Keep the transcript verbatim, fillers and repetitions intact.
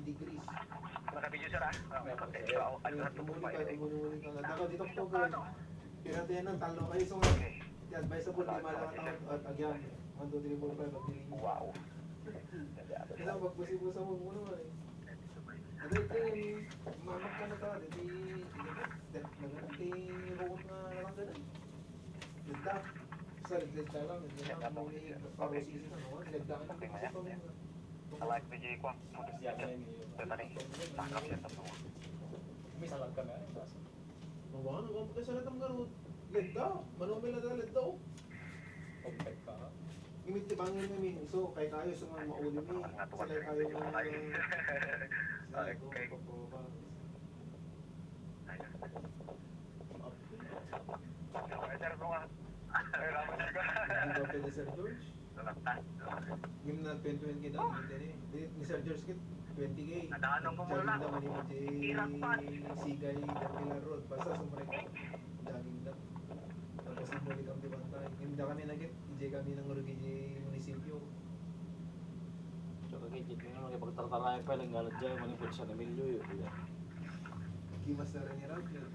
degrees. Nakabidyo, sir, ah. Okay, pati ikaw, ano, Umuli ka, umuli ka. Dapat dito ko kayo. Pinatiyan ng talo kayo. So, advisable, di malakataw at agyan. One, two, three, four, five, pagdiling. Wow. Kailangan magbusi-busa mo muna eh. Ano ito yung mamak ka na to? Di, di, di, di, root na lang ganun. Ganda. Sa ligid ka lang, hindi lang muli, parang sisi na naman. Ganda ka lang kasi pang Alak di Jay Kwan. Tata ni. Takap siya sa mga. May salag kami, ano yung kaso? Mawa na, mawa ka sa latang garot. Ganda. Manumil na talaga ito. Pagkat ka, ha? Imit ti bangin na min. So, kay kayo sa mga mauli mi. Sa kay kayo mga Okay. Okay, sir, mga. Ay, ramen, sir. Hindi ba pwede, Sir George? Yung na twenty-one kita, hindi ni. Di, ni Sir George kit, twenty K. Nadanon ko muna. Jogging daw ni J. Hirap pa. Sigay, Dapilar Road. Basta sumrek. Jogging daw. Tapos ang balik ang dibantay. Hindi kami nagit, hindi kami nang rugi di munisipyo. Tsaka kay Jit, may mga pagtartarayan pa lang galad dyan, manipod sa Emilio yun. Kimas na rin ni Ralph yun.